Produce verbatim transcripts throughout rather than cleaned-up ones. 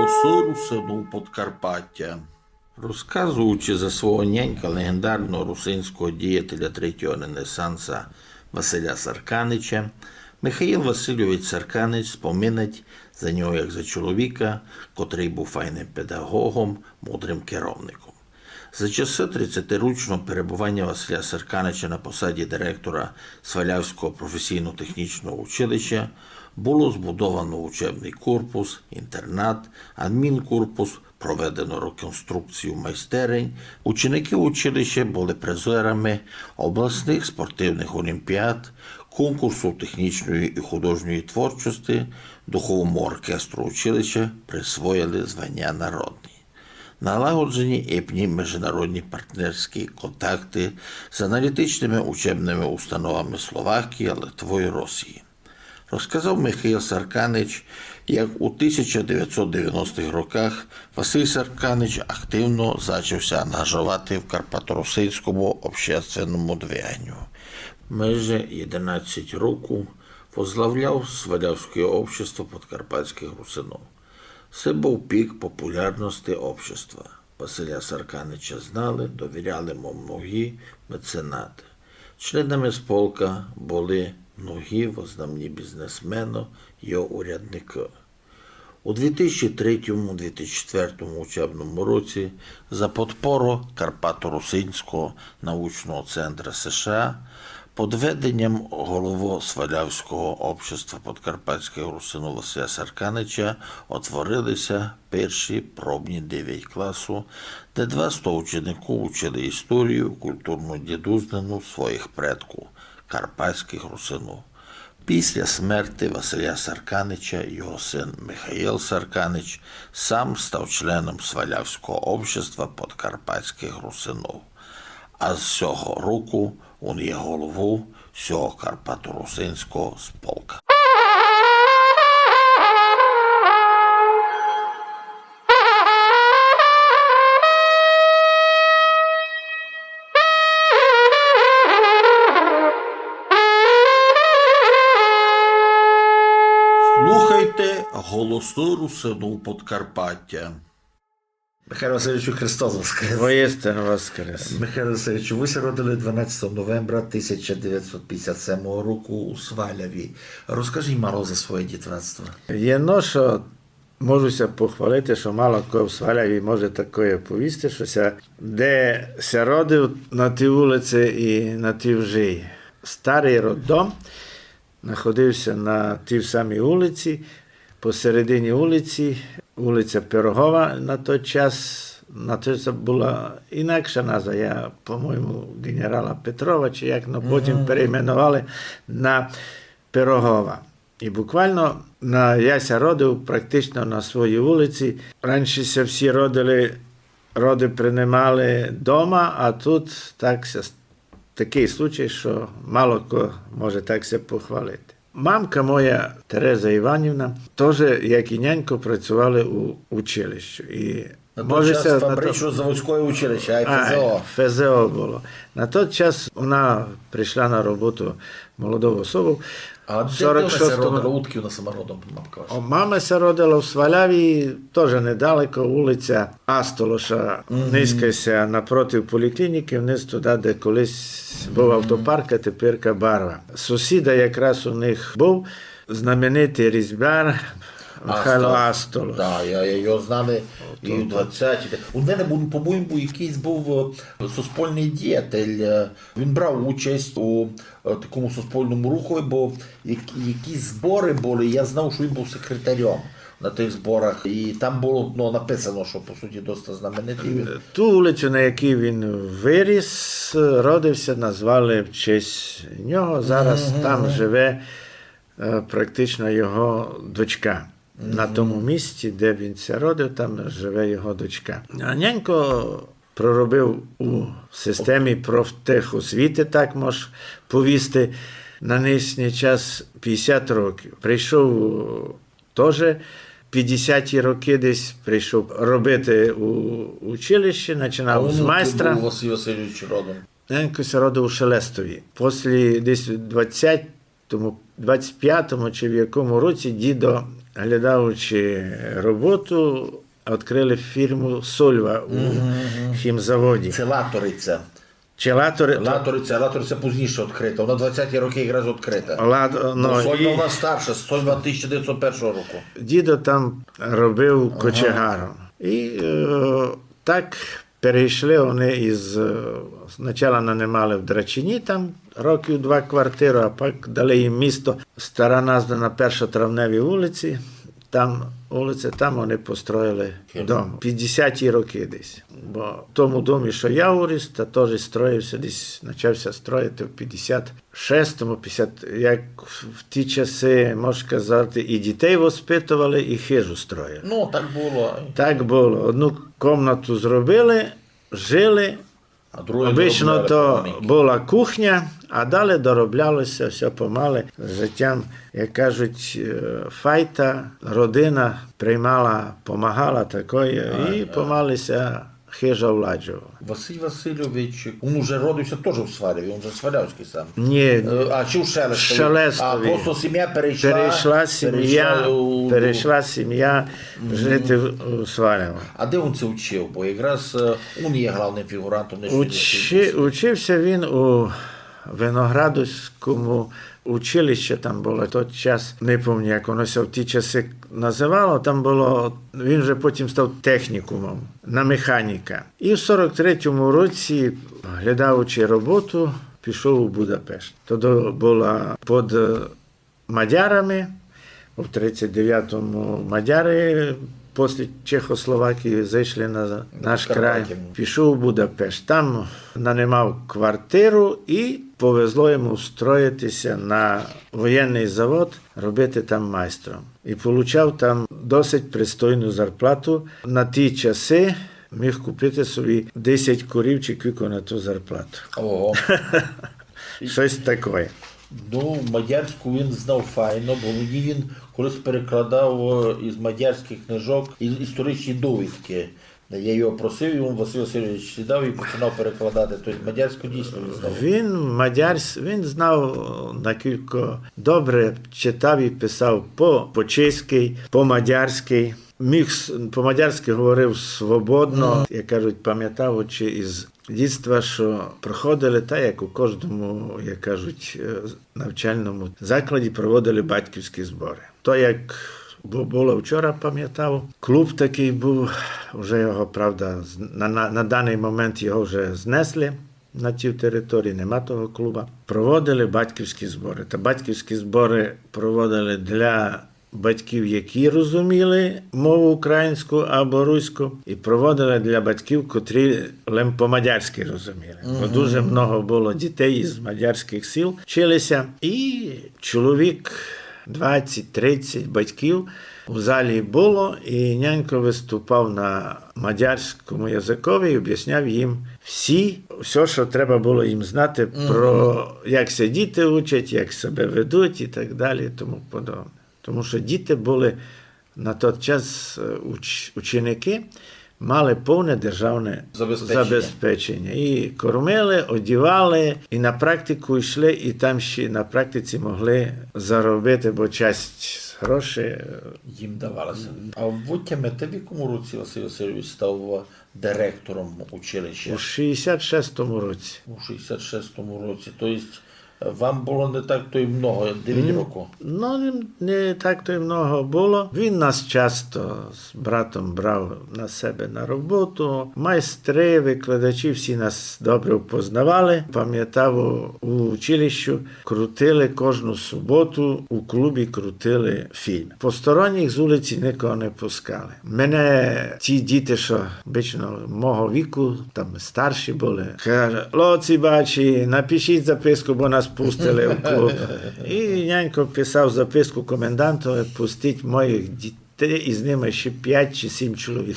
Голосы русинув Подкарпатя. Розказуючи за свого нянька, леґендарного русинського діятеля третього ренесанса Василя Сарканича, Михаїл Васильович Сарканич споминать за нього як за чоловіка, котрый быв файным педагогом, мудрым керовником. За часы тридцятирочного перебываня Василя Сарканича на посаді директора Свалявського професійно-технічного училища было збудовано учебный корпус, інтернат, адмінкорпус, проведено реконструкцію майстерень. Ученикы училища были призерами обласных спортивных олімпіад, конкурсу технічної і художньої творчости, духовому оркестру училища присвоїли званя народні. Налагоджені епні международні партнерські контакты з аналітичными учебными установами Словакії, Литвы і Росії. Розказав Михаїл Сарканич, як у тисяча девятсот девяностых роках Василь Сарканич активно зачав ся ангажовати в карпаторусинському общественному двиганю. Майже єдинадцять років возглавляв Свалявське общество подкарпатськых русинув. Се быв пік популярности общества. Василя Сарканича знали, довіряли му многі меценаты. Членами сполка были многі визнавні бізнесмены й урядникы. У дві тисячі третьому, дві тисячі четвертому учебному році за подпору Карпаторусинського научного центра С Ш А під веденням головы Свалявського общества подкарпатськых русинув Василя Сарканича отворили ся перші пробні девять класу, де двасто ученикув учили історію, культурну дідузнину своїх предкув, карпатськых русинув. Після смерти Василя Сарканича його син Михаїл Сарканич сам став членом Свалявського общества подкарпатськых русинув. А з сього року он є головув сього карпаторусинського сполка. Слухайте Голосы русинув Подкарпатя. Михайло Васильовичу, Христос воскрес! Воістину воскрес! Михайло Васильовичу, вы ся родили дванадцятого новембра тисяча девятсот пятдесят семого року у Сваляві. Розкажіть мало за своє дітвацтво. Єдно, што можу ся похвалити, што мало ко в Сваляві може такоє повісти, што ся, де ся родив, на тій улици і на тій жий. Старый роддом находив ся на тій самій улици, посередині улици, улиця Пирогова на тот час, на тот час была інакша назва, я, по-моєму, ґенерала Петрова, чи як, но потім перейменовали на Пирогова. І буквално на, я ся родив практично на своїй улици. Ранше ся всі родили, роды принимали дома, а тут так ся с-, такый случай, што мало ко може так ся похвалити. Мамка моя, Тереза Іванівна, тоже, як і нянько, працювали у училищу. І На тот час фабрично-заводське училище, а, Ф З О. Ф З О было. На тот час она пришла на роботу молодов особов. А де, де она ся родила? Удкы она сама родом, мамка ваша? О, мама ся родила в Сваляві, тоже недалеко, улиця Астолоша, низько ся напротив поліклініки, вниз туды, де колись быв автопарк, а теперка Барва. Сусіда якраз у них быв знаменитый різьбяр Михайло Астолош. Да, я, я його знав і в двадцятых. У мене быв, по-моєму, якыйсь быв, е, суспольный діятель, е, він брав участь у, е, такому суспольному руху, бо як-, якісь зборы были, я знав, што він быв секретарем на тых зборах. І там было, ну, написано, што, по суті, доста знаменитый він. Ту улицю, на якій він виріс, родив ся, назвали в честь нього. Зараз там живе е, практично його дочка. На тому місці, де він ся родив, там живе його дочка. А нянько проробив у системі профтехосвіти, так мож повісти, на нынішній час пятдесят років. Прийшов, е, тоже пятдесяті рокы десь, прийшов робити у училище, начинав з майстра. А у нього быв Василь Васильович родом? Нянько ся родив у Шелестові. Послі десь двадцять тому двадцять пятому чи в якому році дідо глядавучи роботу, відкрыли фірму Сольва у хімзаводі. Це Латориця. Чи Латори-, то Латориця, Латориця пізніше відкрита. Вона двадцяті рокы якраз відкрита. Лад-, ну, Сольва і у нас старша, Сольва тисяча девятсот першого року. Дідо там робив кочегаром. І, е, так перейшли вони із, е, спочатку нанимали в Драчині там років два квартиру, а пак дали їм місто, стара назва на Першотравневій вулиці. Там улиця, там вони построїли дом. Пятдесяті рокы десь. Бо в тому домі, што я уріс, та тоже строївся десь, почався строїти в пятдесят шестому, пятдесят, як в ті часы, можеш казати, і дітей воспитовали, і хижу строїли. Ну, так было. Так было. Одну комнату зробили, жили. А друге обычно то была кухня, а далі дороблялося всьо помалы. Життям, як кажуть, е, файта, родина приймала, помагала такой, і помалы ся хижа владжувала. Василь Васильович, він уже родився тоже в Сваляві, він же свалявськый сам. Ні. Е, а чи в Шелестові? В Шелестові. А просто сім'я перейшла, перейшла сім'я, перейшла у, перейшла сім'я жити в, у Сваляву. А де він се учив? Бо якраз, е, він є главным фігурантом нынішньої Учи-, учився він у Виноградовському училищі, там было тот час, не помню, як воно ся в ті часы называло, там было, він же потім став технікумом на механіка. І в сорок третьому році, глядавучи роботу, пішов у Будапешт. Тогды была під, е, мадярами, в тридцять девятому мадяры після Чехословакії зайшли на наш край. Пішов у Будапешт. Там нанимав квартиру і повезло йому встроїти ся на воєнный завод, робити там майстром. І получав там досить пристойну зарплату. На ті часы міг купити собі десять корів чи кілько на ту зарплату. Ого. Штось такоє. Ну, мадярську він знав файно, бо мені він колись перекладав, е, із мадярськых книжок і-, історичні довідкы. Я його просив, і він, Василь Васильович, сідав і починав перекладати. Тобто мадярську дійсно він знав. Він мадярсь-, він знав, е, накілько добре читав і писав по-чеськи, по-мадярськи. Міг с-, по-мадярськи говорив свободно. Як кажуть, памятав ще із дітства, што проходили, та як у кожному, як кажуть, е, навчальному закладі проводили батьківські збори. То, як бу-, было вчора, памятав, клуб такый быв, уже його, правда, з-, на, на, на даный момент його вже знесли на тій території, нема того клуба. Проводили батьківські збори. Та батьківські збори проводили для батьків, які розуміли мову українську або руську, і проводили для батьків, котрі лем по-мадярськи розуміли. Бо дуже много было дітей із мадярськых сіл вчили ся, і чоловік двадцять-тридцять батьків у залі было, і нянько выступав на мадярському языкови і обясняв їм всі, всьо, што треба было їм знати про, як ся діти учать, як себе ведуть і так далі, і тому подобне. Тому што діти были на тот час, е, уч-, ученикы, мали повне державне забезпечення. Забезпечення. І кормили, одівали, і на практику йшли, і там ще на практиці могли заробити, бо часть грошей, е, їм давалася. А вы тямите, в якому році Василь Васильович став директором училища? У шістдесят шестому році. У шістдесят шестому році. То єсть, е, вам было не так то й много, девять років. Ну, не, не так то й много было. Він нас часто з братом брав на себе на роботу. Майстри, викладачі, всі нас добре впознавали. Памятав, у училищу крутили кожну суботу, у клубі крутили фільм. Посторонніх з улиці никого не пускали. Мене ті діти, што обычно мого віку, там старші были, каже: «Лоці бачі, напишіть записку, бо нас пустили в клуб». І нянько писав записку коменданту: «Пустіть моїх діт-, Та із ними ще пять чи сім чоловік.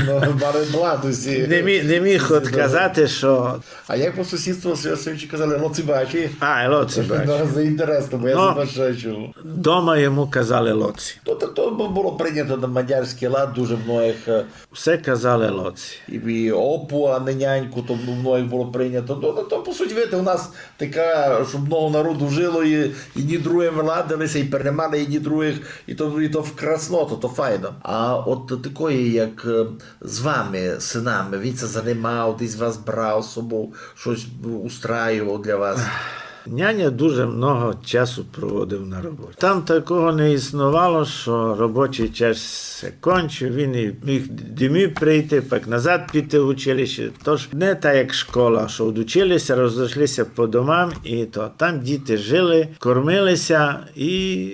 Ну, мали владу всі. Не мі-, не міг одказати, що... А як по сусідству, Василь Васильович, казали, лоці бачі? А, лоці бачі. Ну, це інтересно, бо я... Ну, за те, що чув. Дома йому казали лоці. То, то, то бу-, було прийнято на мадярський лад дуже многих, е, все казали лоці. І, і опу, а не няньку, то в многих було прийнято. Ну, то, то, по суті, видите, у нас така, щоб много народу жило, і єдні другим ладили ся, і переймали єдні других, і то, і то красно, то, то файно. А от такої, як, е, з вами, синами, він ся занимав, десь вас брав з собою, щось устраював для вас? Няня дуже много часу проводив на роботі. Там такого не існувало, що робочий час ся кончив, він і міг домой прийти, пак назад піти в училище. Тож не так, як школа, що одучили ся, розійшли ся по домам, і то там діти жили, кормили ся і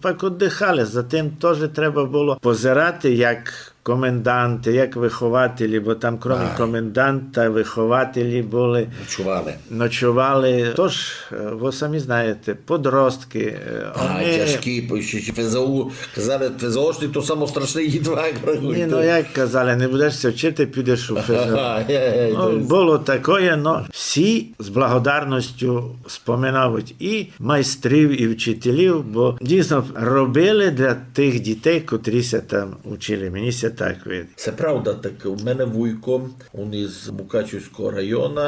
пак оддыхали. За тим теж треба було позирати, як коменданти, як вихователі, бо там, кроме коменданта, вихователі були, ночовали. Ночовали. Тож, е, ви самі знаєте, подростки, е, а, вони тяжкі, бо ще, ще ФЗУ, казали, ФЗОшник то само страшний їдва, як рахують. Ні, ну як казали, не будеш ся вчити, підеш у ФЗУ. Ага, є, є, ну, то є. Було такоє, но всі з благодарностю споминають і майстрів, і вчителів, бо дійсно робили для тих дітей, котрі ся там учили. Мені ся так видить. Се правда, так у мене вуйко, він із Мукачівського району,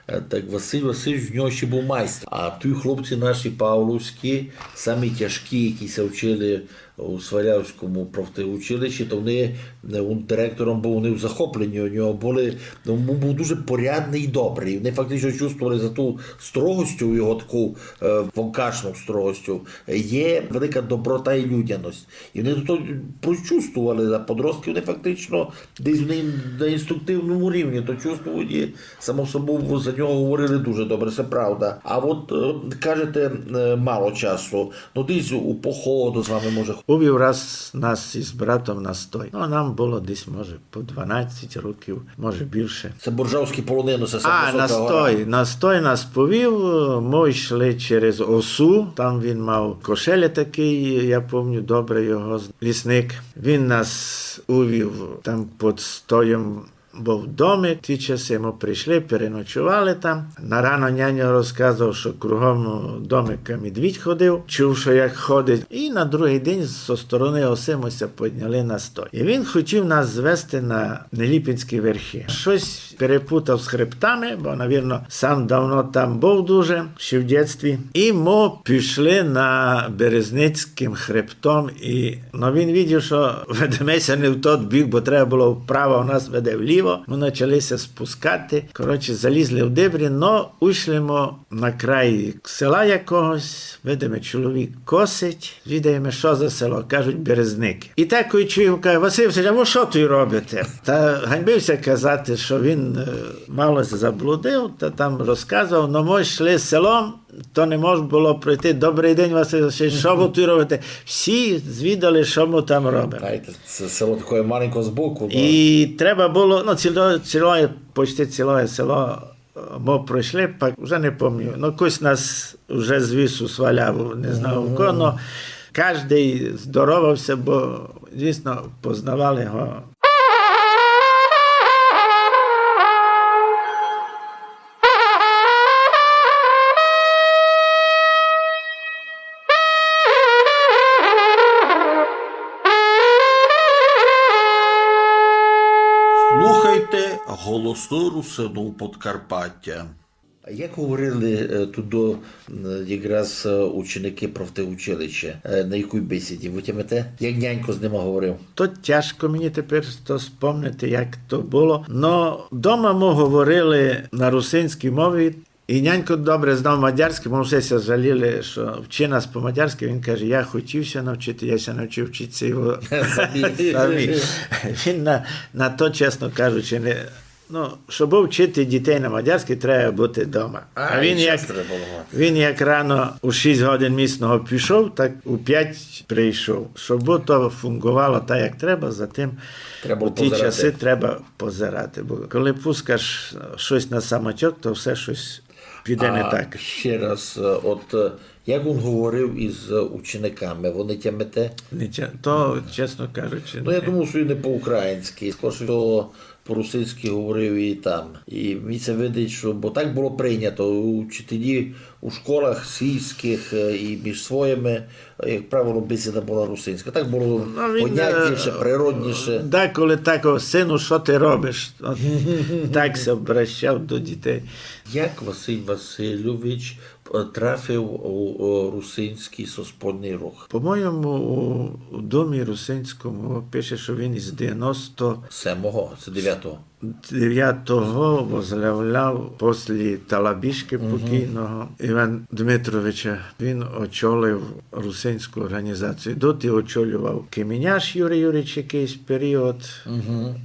е, так Василь Васильович, в нього ще був майстер. А ті хлопці наші павловські, самі тяжкі, які ся вчили у Свалявському профтехучилищі, то вони, е, він директором був, вони в захопленні у нього були. Ну, він був дуже порядний і добрий. Вони фактично чувствовали за ту строгостю, його таку, е, вонкашну строгостю, є велика доброта і людяність. І вони то прочувствовали, а подростки, вони фактично десь на ін-, на інстинктивному рівні то чувствують, і само собою за нього говорили дуже добре, це правда. А от, е, кажете, е, мало часу. Ну, десь у походу з вами, може. Увів раз нас із братом на стой. Ну, а нам було десь, може, по дванадцять років, може, більше. Це Боржавські полонини, це сама висока гора. А, на стой, на стой нас повів, е, ми йшли через Осу, там він мав кошеля такий, я помню добре його, з-, лісник. Він нас увів там під стоєм був домик, ті часи ми прийшли, переночували там. На рано няньо розказував, що кругом домика медвідь ходив, чув, що як ходить. І на другий день зо сторони Оси ми ся підняли на стой. І він хотів нас звести на Неліпинські верхи. Щось перепутав з хребтами, бо, навірно, сам давно там був дуже, ще в дитинстві. І ми пішли на Березницьким хребтом, і, ну, він видів, що ведеме ся не в тот бік, бо треба було вправо, а нас веде вліво. Ми почали ся спускати. Коротше, залізли в дебрі, но уйшли ми на край села якогось, видиме, чоловік косить, звідаєме, що за село, кажуть, Березники. І так, коли чуєме, каже: «Василь Васильович, а ви що тут робите?» Та ганьбив ся казати, що він, е, мало ся заблудив, та там розказував, но ми йшли селом, то не мож було пройти. «Добрий день, Василь Васильович, що ви тут робите?» Всі звідали, що ми там робимо. Знаєте, це село таке маленьке збоку, да. І треба було, ну, ціло-, цілоє, почти цілоє село, е, ми пройшли, пак вже не пам'ятаю. Ну, хтось нас вже звіз у Сваляву, не знав у кого, но каждый здоровався, бо дійсно познавали його. Слухайте «Голосы Русинув Подкарпатя». А як говорили, е, туды, м, якраз, е, ученики профтехучилища? Е, на якій бесіді? Вы тямите? Як нянько з ними говорив? То тяжко мені тепер то спомнити, як то було. Но дома мы говорили на русинській мові, і нянько добре знав мадярське, мы все ся жаліли, що вчи нас по-мадярськи. Він каже: «Я хотів ся навчити, я ся навчив вчити ся його самі». Він на, на то, чесно кажучи, не, ну, щоб вчити дітей на мадярській, треба бути дома. А він як, він як рано у шість годин місного пішов, так у пять прийшов. Щоб то фунґовало так, як треба, за тим у ті часи треба позирати. Бо коли пускаш щось на самотёк, то все щось піде не так. А ще раз, е, от, е, Як він говорив із учениками, вы не тямите? Не тя-, то, чесно кажучи, ну, я думав, що він не по-українськи, скорше всього, по-русинськи говорив і там. І мені се видить, що, бо так було прийнято, учителі у школах сільських, е, і між своїми, е, як правило, бесіда була русинська. Так було, ну, він, понятніше, е, природніше. Деколи так: «О, сину, що ти робиш?» От так ся обращав до дітей. Як Василь Васильович, е, трафив у, у русинський суспільний рух? По-моєму, у, у Домі русинському пише, що він із девяносто... Семого, це девятого. Девятого возглавляв послі Талабішкы покійного Івана Дмитровича. Він очолив русинську організацію. Доти очолював Кеміняш Юрій Юрійович якыйсь період.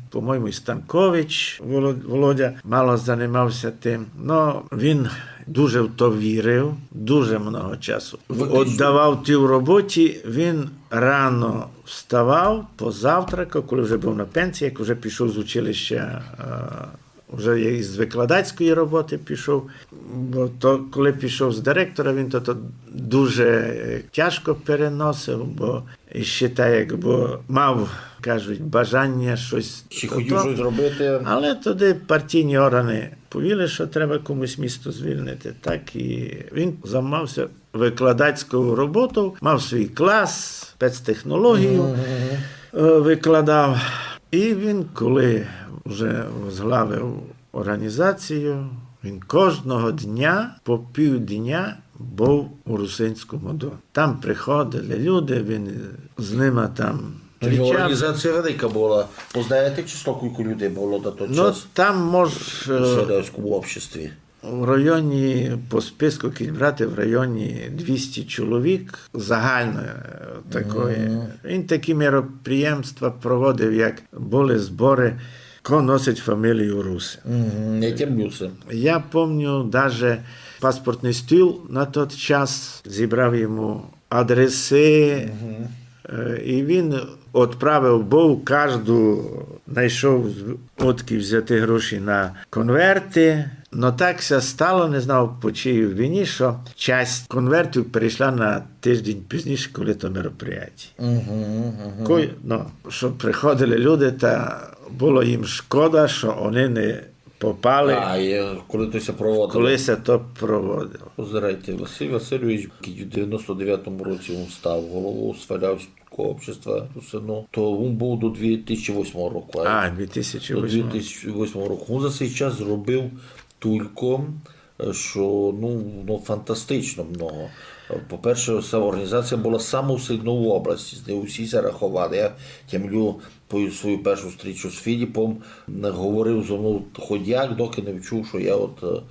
По-моєму, і Станкович Воло-, Володя мало занимався тим. Но, він дуже в то вірив, дуже много часу віддавав тій роботі. Він рано вставав, позавтракав, коли вже був на пенсії, як вже пішов з училища, е, вже із викладацької роботи пішов. Бо то, коли пішов з директора, він то, то дуже, е, тяжко переносив, бо і ще так, якби мав, кажуть, бажання щось... Ще хотів щось зробити. Але тоді партійні органи повіли, що треба комусь місто звільнити. Так і він займався викладацькою роботою, мав свій клас, спецтехнологію, е, викладав. І він, коли вже возглавив організацію, він кожного дня по півдня був у русинському домі. Там приходили люди, він з ними там зустрічався. Організація велика була. Познаєте число, кілько людей було на той час? Ну, там, може, у селянському обществі? В районі, по списку, кидь брати, в районі двісті чоловік загальної, е, такої. Він такі мероприємства проводив, як були збори, ко носить фамілію Русин. Я тямлю се. Я помню, даже паспортний стіл на тот час зібрав йому адреси, е, і він одправив, бо кажду знайшов, з-, одкіль взяти гроші на конверти. Но так ся стало, не знав, по чиїй вині, що часть конвертів перейшла на тиждень пізніше, коли то мероприятие. Кой-, ну, що приходили люди, та було їм шкода, що вони не попали, а, і коли то ся проводило. Коли ся то проводило. Позирайте, Василь Васильович, кидь у девяносто девятому році він став головою Свалявського общества Русинов, то він був до дві тисячі восьмого року. А, дві тисячі восьмого. До дві тисячі восьмого року. Він за цей час зробив тулько, е, що, ну, ну, фантастично много. По-перше, ця організація була сама сильна в області, з нею всі ся раховали. Я тямлю, по свою першу зустріч з Філіпом, м, говорив зо мнов хоч як, доки не вчув, што я од,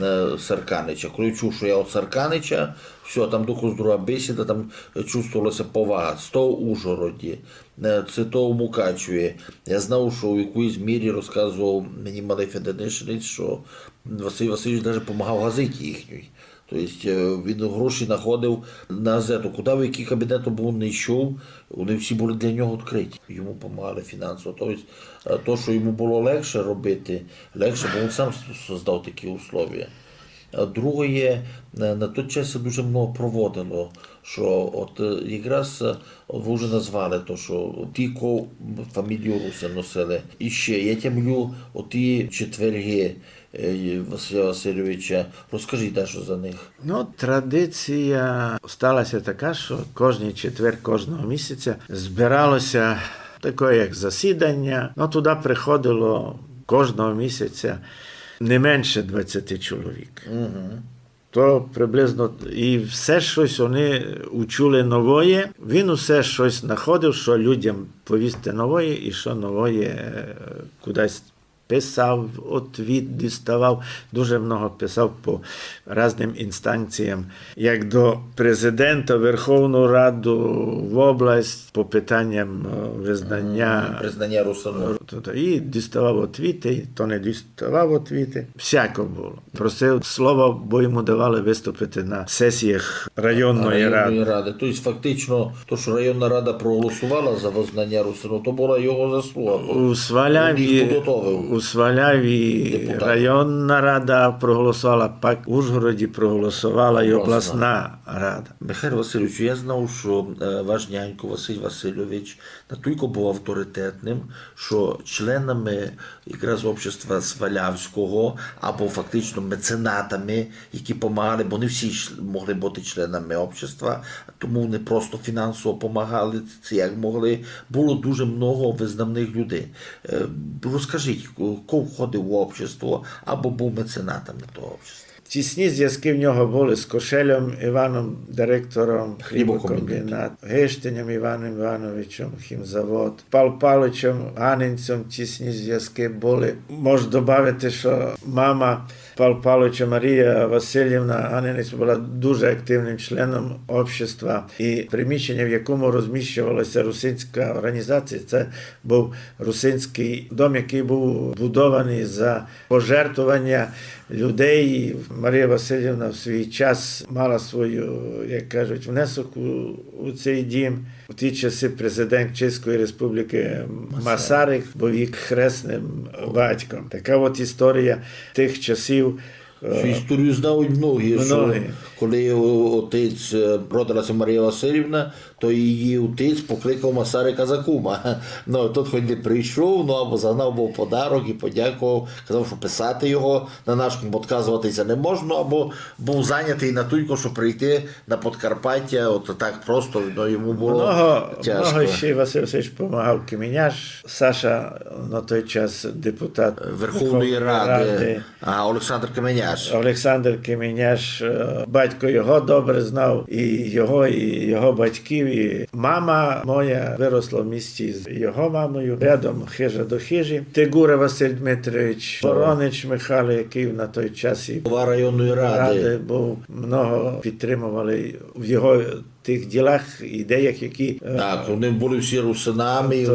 е, Сарканича. Коли вчув, што я од Сарканича, всьо, там докус друга бесіда, там чувствовала ся повага. З того Ужгороді, е, ци того Мукачеві. Я знав, што в якоїсь мірі, розказовав мені малый Феденишинець, што Василь Васильович даже помагав газеті їхній. То єсть, е, він гроші находив на газету. Куды, в якый кабінет бы він не йшов, вони всі были для нього відкриті. Йому помагали фінансово. То єсть, е, то, што йому было легше робити, легше, бо він сам с-, создав такі условия. А другоє, е, на той час ся дуже много проводило, што от, е, якраз, е, от вы вже назвали то, што ті, ко фамілію Русин носили. І ще, я тямлю, оті четверги, е, Василя Васильовича. Розкажіть дашто за них. Ну, традиція стала ся така, што кожный четвер кожного місяця збирало ся таке, як засідання. Ну, туды приходило кожного місяця не менше двадцяти чоловік. То приблизно і все штось они учули новоє. Він усе штось находив, што людям повісти новоє і што новоє, е, кудись писав, отвіт діставав, дуже много писав по разным інстанціям, як до президента, Верховну Раду, в область по питанням, е, визнаня. Мгм, признання Русинов. То, то, і діставав отвіты, і то не діставав отвіты. Всяко было. Просив слова, бо йому давали выступити на сесіях районної рады. Районної рады. То єсть фактично то, што районна рада проголосувала за визнаня Русинов, то была його заслуга, бо він їх підготовив. У Сваляві, у Сваляві районна рада проголосовала, пак в Ужгороді проголосовала і обласна рада. Михайло Васильович, я знав, што, е, ваш нянько Василь Васильович натілько быв авторитетным, што членами якраз общества Свалявського, або фактично меценатами, які помагали, бо не всі чле-, могли быти членами общества, тому вони просто фінансово помагали, це як могли. Было дуже много визнавных людей. Е, розкажіть, ко входив у общество або быв меценатами того общества? Тісні звязкы в нього были з Кошельом Іваном, директором хлібокомбінату, Гештиньом Іваном Івановичом, хімзавод, Пал Паличом Ганинцьом тісні звязкы были. Мож добавити, што мама Пал Палича Марія Василівна Ганинець была дуже активным членом общества. І приміщеня, в якому розміщовалася русинська організація, це быв русинськый дом, якый быв будованый за пожертвованя людей. Марія Василівна в свій час мала свою, як кажуть, внесок у, у цей дім. У ті часы президент Чеської Республікы Масарик быв її хресным батьком. Така от історія тых часів. Цю історію знають многі, што коли о-, отець, е, родилася Марія Василівна, то її отець покликав Масарика за кума. Ну, тот хоть не прийшов, ну, або загнав быв подарок і подякував, казав, што писати його на наш кум одказуватися не можна, або быв зайнятый натілько, што прийти на Подкарпаття, от так просто, ну, йому было тяжко. Много, много ще Василь Васильович помагав Кеменяш. Саша на той час депутат Верховної Ради. А, Олександр Кеменяш. Олександр Кеменяш, е, батько його добре знав, і його, і його батьків, і мама моя виросла в місті з його мамою, рядом хижа до хижі. Тигура Василь Дмитрович, Воронич Михайло, якый на той час і голова районної ради быв, много підтримували в його тых ділах, ідеях, які, е, так, вони были всі русинами, і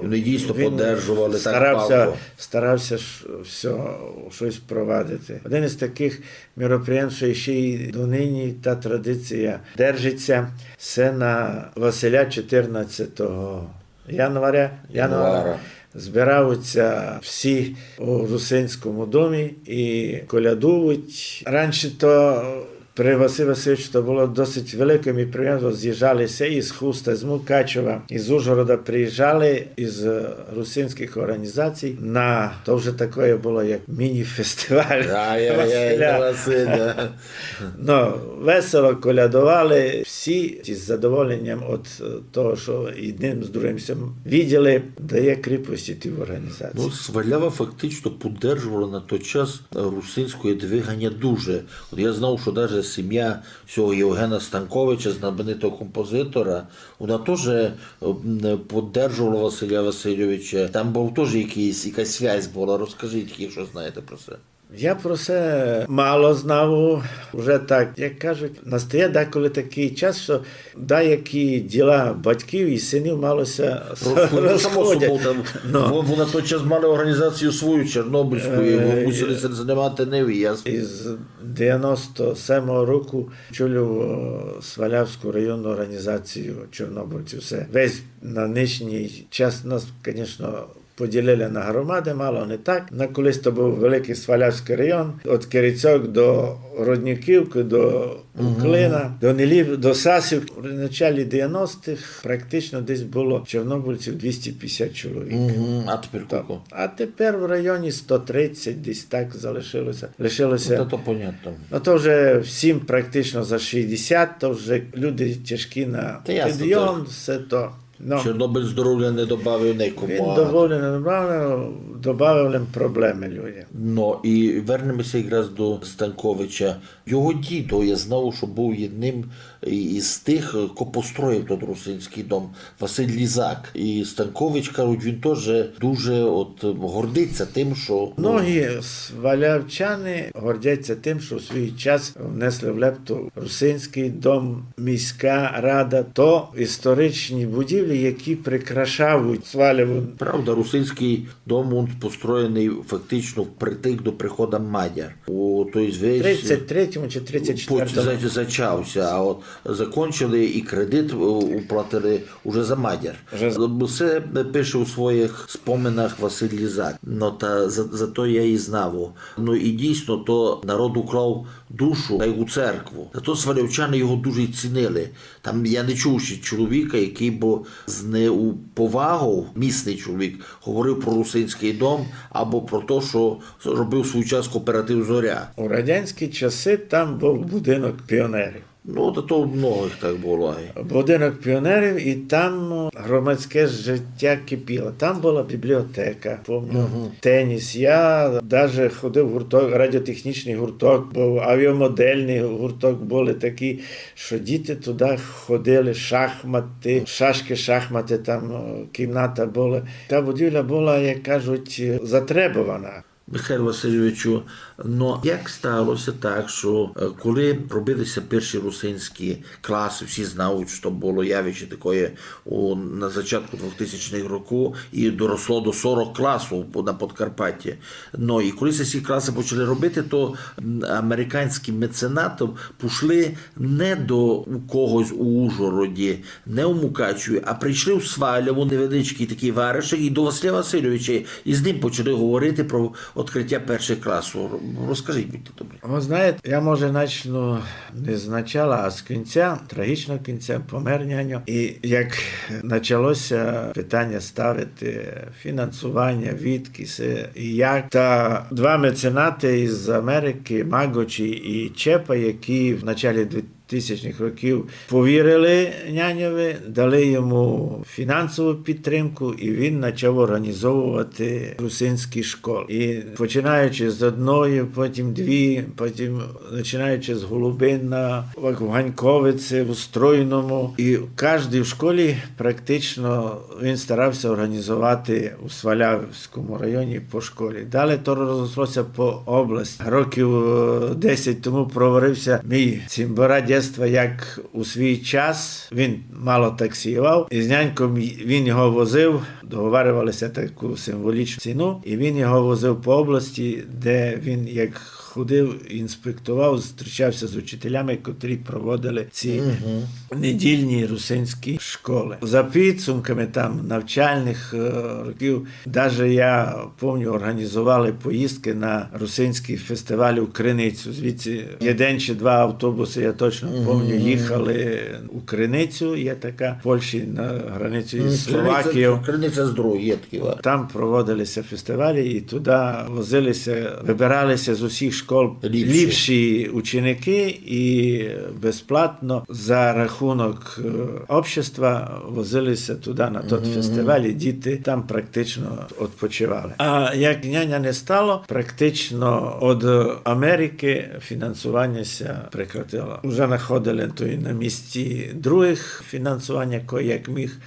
вони дійсно поддержували так палко. Старався ж всьо, штось провадити. Один із такых мероприємств, што іщи й донині та традиція держиться, се на Василя чотирнадцятого января, январа збираються всі у Русинському домі і колядують. Раніше то при Василь Васильович то было досить великым і приємно, з'їжджали ся із Хуста, з Мукачева, із Ужгорода приїжджали із, е, русинськых організацій на, то вже такоє было, як міні-фестиваль Василя. Ну, весело колядовали, всі з задоволенням од, е, того, што єдным з другым ся виділи, дає кріпості тій організації. Ну, Свалява фактично поддержувала на той час, е, русинськоє двиганя дуже. От я знав, што даже сімя сього Євгена Станковича, знаменитого композитора, вона тоже, е, м, поддержувала Василя Васильовича. Там быв тоже якыйсь, якась связь была. Розкажіть, якщо знаєте про се. Я про се мало знав, уже так, як кажуть, настає деколи такый час, што деякі діла батьків і синів мало ся розходять. Само собою, там, во-, вони на той час мали організацію свою чорнобильську, і мусили ся занимати ними, ясно. Із девяносто семого року очолив, о, Свалявську районну організацію чорнобильців. Се весь на нынішній час нас, конечно, поділили на громады, мало не так. На колись то быв великый Свалявськый район, од Керецьок до Родніківкы, до Уклина, до Нелів, до Сасів. В началі девяностых практично десь было чорнобильців двісті пятдесят чоловік. Мгм. А тепер кілько? А тепер в районі сто тридцять десь так залишилося. Лишилося. Ну, та то понятно. Ну, то вже всім практично за шістдесят, то вже люди тяжкі на підйом, все то. Ну. Чорнобиль здоровля не добавив никому. Він здоровля не добавив, добавив лем проблемы людям. Ну, і вернеме ся якраз до Станковича. Його дідо, я знав, што быв єдным і-, із тых, ко построїв тот русинськый дом, Василь Лізак. І Станкович, кажуть, він тоже дуже от гордиться тым, што, ну, многі свалявчани гордяться тым, што в свій час внесли в лепту русинськый дом, міська рада, то історичні будівлі, які прикрашають Сваляву. Правда, русинськый дом, він построєный фактично впритык до прихода мадяр. У, то єсть весь тридцять третьому чи тридцять четвертому. По-, за-, зачався, а от закончили і кредит, е, уплатили уже за мадяр. Вже з- Бо се пише у своїх споминах Василь Лізак. Но та за, за то я і знав. Ну і дійсно, то народ уклав душу, та й у церкву. Зато свалявчани його дуже й цінили. Там я не чув ще чоловіка, який бы з неповагов, місний чоловік, говорив про Русинський дом або про те, що робив свій час кооператив «Зоря». У радянські часи там був будинок піонерів. Ну, та то у многих так було. Будинок піонерів, і там, ну, громадське життя кипіло. Там була бібліотека, помню, теніс. Я даже ходив в гурток, радіотехнічний гурток, був авіамодельний гурток, були такі, що діти туди ходили, шахмати, шашки, шахмати, там, е, кімната була. Та будівля була, як кажуть, затребована. Михайло Васильовичу, ну як сталося так, що, е, коли робилися перші русинські класи, всі знають, що було явище такоє у, на початку двохтисячних років, і доросло до сорок класів на Подкарпатті. Ну і коли ці класи почали робити, то, м, американські меценати пішли не до у когось у Ужгороді, не у Мукачеві, а прийшли у Сваляву, невеличкий такий варишок, і до Василя Васильовича, і з ним почали говорити про відкриття перших класів. Розкажіть, будьте добрі. Ви знаєте, я, може, начну не з начала, а з кінця, трагічного кінця, помер няньо. І як почалося питання ставити фінансування, відки се і як, та два меценати із Америки, Магочі і Чепа, які в началі двохтисячних років повірили няньови, дали йому фінансову підтримку, і він почав організовувати русинські школи. І починаючи з одної, потім дві, потім починаючи з Голубина, в Ганьковиці, у Стройному. І в кожній школі практично він старався організувати у Свалявському районі по школі. Далі то розрослося по області. Років, е, десять тому проварився мій цімбора дєтства, як у свій час він мало таксіював. І з няньком й-, він його возив, договарювалися таку символічну ціну, і він його возив по області, де він як ходив, інспектував, зустрічався з учителями, котрі проводили ці недільні русинські школи. За підсумками там навчальних, е, років, даже я помню, організували поїздки на русинський фестиваль у Криницю. Звідси один чи два автобуси, я точно помню, їхали у Криницю. Є така в Польщі на границі із Словакією. Криниця з другої, є такі вар. Там проводилися фестивалі, і туди возилися, вибиралися з усіх школ ліпші ученики, і безплатно за рахунок, е, общества возилися туди на тот фестиваль, і діти там практично відпочивали. А як няня не стало, практично від Америки фінансування ся прекратило. Уже знаходили то і на місці других фінансування, кой як міг.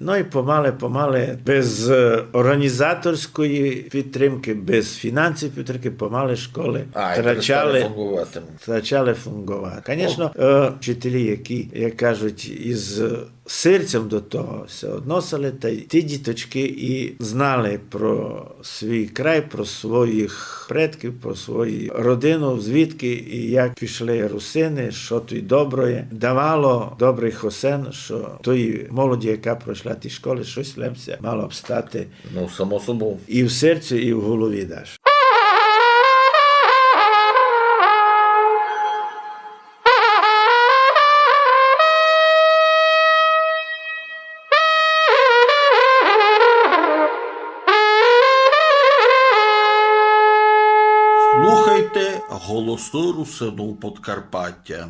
Ну і помале, помале, без, е, організаторської підтримки, без фінансів підтримки, помале школи втрачали, втрачали фунґовати. Конечно, е, вчителі, які, як кажуть, із серцем до того ся односили, та й ті діточки і знали про свій край, про своїх предків, про свою родину, звідки і як пішли русини, що туй доброє. Давало добрий хосен, що тої молоді, яка пройшла ті школи, щось лем ся мало обстати. Ну, само собою. І в серцю, і в голові даш. Слухайте «Голосы Русинів Подкарпатя».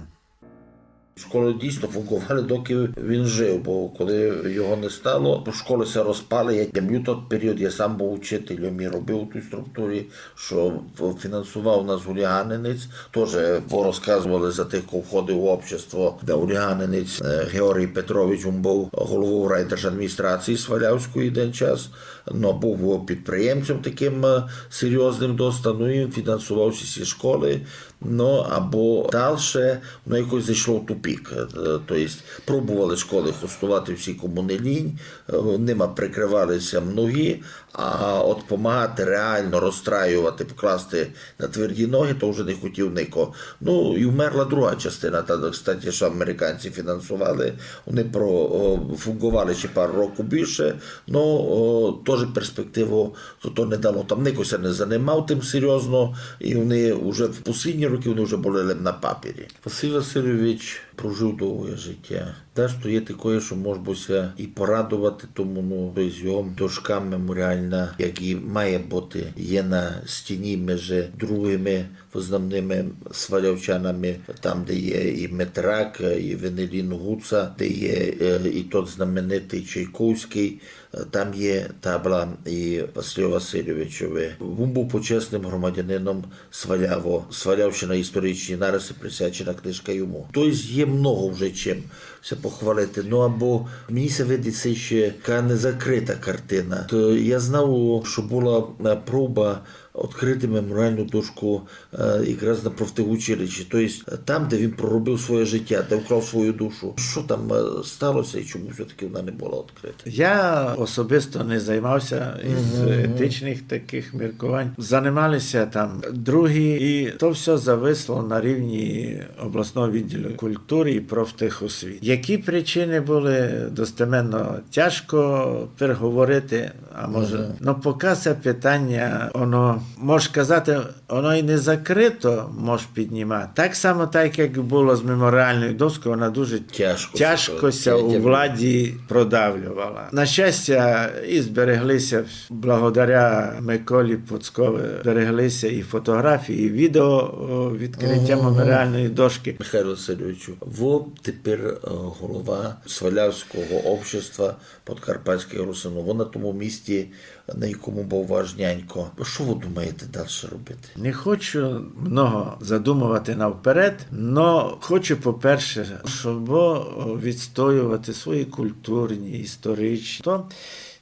Школи дійсно фунґовали, доки він жив, бо коли його не стало, школи ся розпали. Я памнятаю тот період, я сам быв учителем і робив у тій структурі, що ф-, фінансував нас Гуліганинець. Тоже порозказували за тих, хто входив у общество, де Гуліганинець, е, Георгій Петрович, він быв головою райдержадміністрації Свалявської один час, но быв підприємцем таким, е, серйозним доста, ну і фінансував всі ці школи. Ну, або дальше, воно якось зайшло в тупик. Е, то єсть, пробовали школы хостовати всі, кому не лінь, е, нима прикрывали ся многі, а от помагати реално розстраювати, покласти на тверді ноги, то вже не хотів нико. Ну, і вмерла друга частина, та, кстати, што американці фінансовали, вони про, о, фунґовали ще пару років більше, но, о, тоже перспективу то, то не дало. Там нико ся не занимав тым серйозно, і вони вже в послідні рокы вони вже были лем на папері. Василь Васильович прожив довге життя. Дашто є такоє, што мож бы ся і порадовати тому, ну, то єсть його дошка меморіална, як і має быти, є на стіні межи другыми вызнаними свалявчанами, там, де є і Метрак, і Венелін Гуца, де є, е, і тот знаменитый Чайковськый, е, там є табла і Василю Васильовичови. Вун быв почесным громадянином Сваляво. Свалявщина, історичні нариси, присвячена книжка йому. То єсть є много вже чим ся похвалити. Ну, або мені ся видить, се ще така незакрита картина. То я знав, што была, е, проба открыти меморіалну дошку, е, якраз на профтехучилищі. То єсть, е, там, де він проробив своє життя, де вклав свою душу. Што там, е, стало ся і чому всьо-таки вона не была открыта? Я особисто не займав ся із етичных такых міркувань. Занимали ся там другі, і то всьо зависло на рівні обласного відділу культуры і профтехосвіты. Які причины были, достеменно тяжко переговорити, а може, но пока се питаня, оно, мож казати, оно й не закрыто, мож піднімати. Так само, так як было з меморіалною доскою, вона дуже тяжко, тяжко ся у владі продавлювала. На щастя, і зберегли ся, благодаря Миколі Пуцкови, зберегли ся і фотографії, і відео, о, відкриття меморіалної дошки. Михайло Васильовичу, вы тепер, е, голова Свалявського общества подкарпатськых русинув. Вы на тому місці, на якому быв ваш нянько. Што вы думаєте дальше робити? Не хочу много задумовати навперед, но хочу, по-перше, щоб, о, відстоювати свої культурні, історичні, то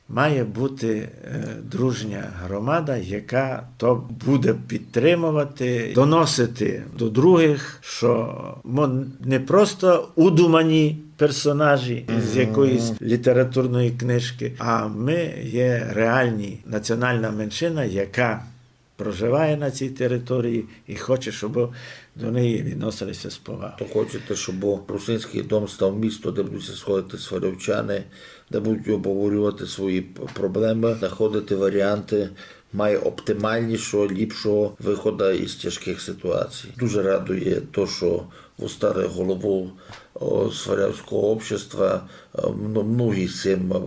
має быти, е, дружня громада, яка то буде підтримовати, доносити до другых, што мы не просто удумані персонажі з якоїсь літературної книжкы, а мы є реалні національна меншина, яка проживає на цій території і хоче, щоб до неї відносили ся з повагою. То хочете, щоб Русинськый дом став місто, де будуть ся сходити свалявчани, де будуть обговорювати свої п-, проблемы, знаходити варіанты май оптимальнішого, ліпшого выхода із тяжкых ситуацій. Дуже радує то, што вы стали головов, о, Свалявського общества. Е, мно-, многі з цим, е,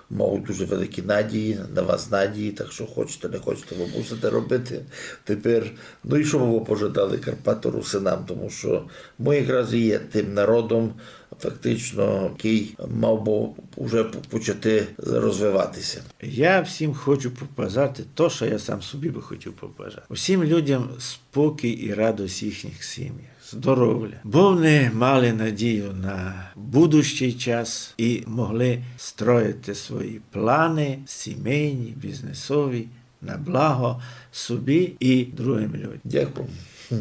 мають дуже великі надії, на вас надії, так што хочете, не хочете, вы мусите робити тепер. Ну і што бы вы пожадали карпаторусинам, тому што мы якраз і є тым народом, фактично, якый мав бы уже п-, почати розвивати ся. Я всім хочу побажати то, што я сам собі бы хотів побажати. Усім людям спокій і радость в їхніх сім'ях, здоровля. Бо вони мали надію на будущий час і могли строїти свої планы, сімейні, бізнесові, на благо собі і другым людям. Дякую. Хм.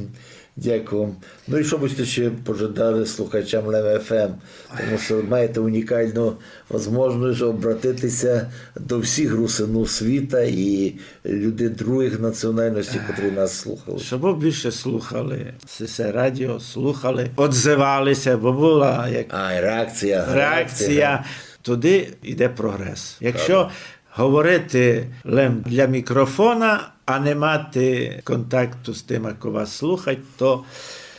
Дякую. Ну і што бы сьте ще пожадали слухачам Лем Ф М? Тому што маєте унікалну возможность обратити ся до всіх русинув світа і людей другых національностей, котрі нас слухали. Щоб більше слухали сесе радіо, слухали, одзивали ся, бо была як... А, і реакція, реакція. Туды йде прогрес. Якщо говорити лем для мікрофона, а не мати контакту з тыма, ко вас слухать, то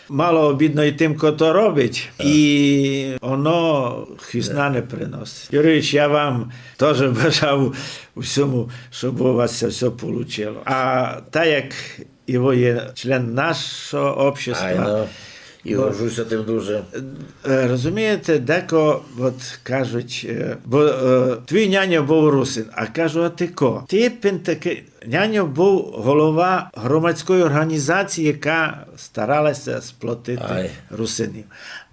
мало обідно і тым, ко то робить, і оно хизна не приносить. Юрійович, я вам тоже бажав усьому, щоб у вас ся всьо получило. А так як і вы є член нашого общества, і горжу ся тым дуже. Е, розумієте, деко, от, кажуть, е, бо, е, твій няньо быв русин, а кажу, а ти ко? Ти пентаки-, Няньо быв голова громадської організації, яка старала ся сплотити русинів.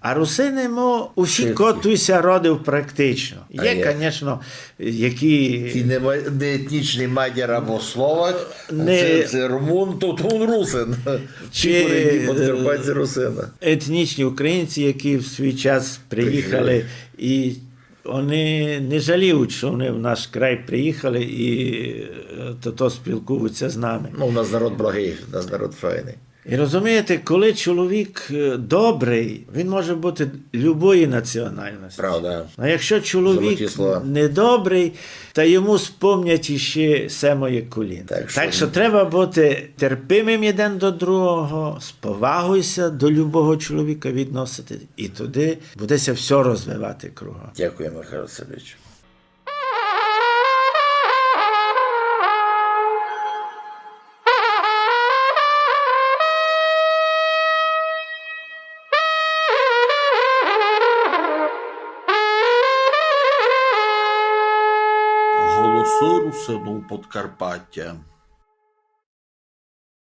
А русины, мо, усі, ко туй ся родив практично. Є, конечно, які... Ті не, ма- не етнічный мадяр або словак, а не це, це румун, то, то він русин. Ті корінні подкарпатці русины. Етнічні українці, які в свій час приїхали, і вони не жаліють, що вони в наш край приїхали і е, то, то спілкуються з нами. Ну, у нас народ благый, у нас народ файный. І розумієте, коли чоловік е, добрий, він може бути любої національності. Правда. А якщо чоловік недобрий, та йому спомнять іще семоє коліно. Так що треба бути терпимим єден до другого, з повагою ся до любого чоловіка відносити, і тоді буде ся всьо розвивати кругом. Дякую, Михайло Васильович. Голосы русинув Подкарпатя.